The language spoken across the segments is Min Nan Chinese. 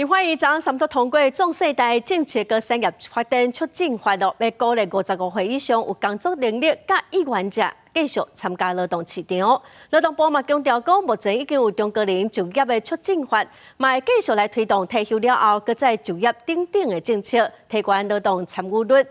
立法院昨昏三讀通過壯世代政策佮產業發展促進法咯，欲鼓勵55歲以上有工作能力佮意願者繼續參加勞動市場。勞動部嘛強調講，目前已經有中高齡就業的促進法，嘛會繼續來推動退休了後閣再就業等等的政策，提懸勞動參與率。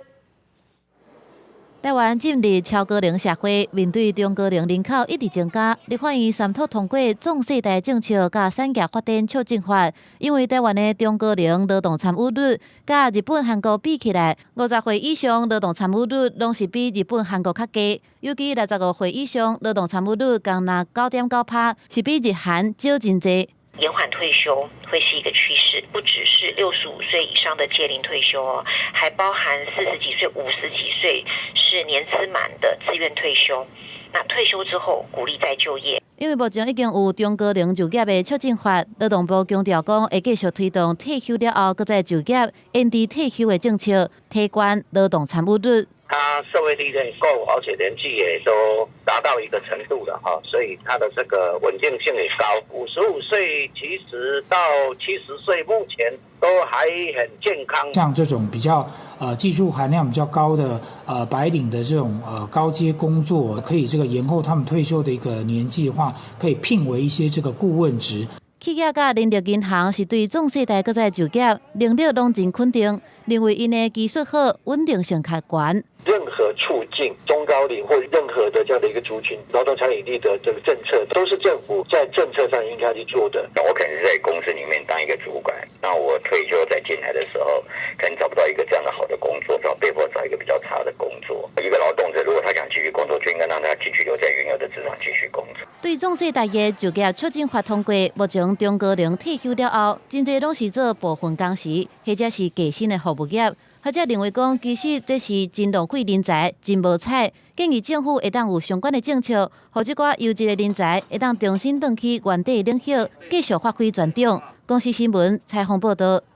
台灣進入超高齡社會，面對中高齡人口一直增加，立法院三讀通過壯世代政策佮產業發展促進法。因為台灣的中高齡勞動參與率，佮日本、韓國比起來，50歲以上勞動參與率攏是比日本、韓國較低。尤其65歲以上勞動參與率，干焦9.9趴，是比日韓少真濟。延緩退休會是一個趨勢，不只是65歲以上的屆齡退休哦，還包含40幾歲、50幾歲是年資滿的自願退休。那退休之後鼓勵再就業。因為目前已經有中高齡就業的促進法，勞動部強調講會繼續推動退休了後閣再就業、延遲退休的政策，提懸勞動參與率。他社會歷練夠，而且年紀也都達到一個程度了哈，所以他的這個穩定性也高。55歲其實到70歲，目前都還很健康。像這種比較技術含量比較高的白領的這種高階工作，可以這個延後他們退休的一個年紀的話，可以聘為一些這個顧問職。企業佮人力銀行是對壯世代閣再就業能力攏真肯定，認為𪜶的技術好，穩定性較懸。任何促進中高齡或任何的這樣的一個族群勞動參與率的這個政策，都是政府在政策上應該去做的。我可能是在公司裡面當一個主管，那我退休再進來的時候，可能找不到一個這樣的好的工作，就被迫找一個比較差的工作。一個勞動者如果他想繼續工作，就應該讓他繼續留在原有的職場繼續工作。對壯世代的就業促進法通過，目前中高齡退休了後，真濟攏是做部分工時，或者是低薪的服務業。學者認為講，其實這是真浪費人才，真無彩。建議政府會當有相關的政策，予這寡優質的人才會當重新轉去原地領域，繼續發揮專長。公視新聞採訪報導。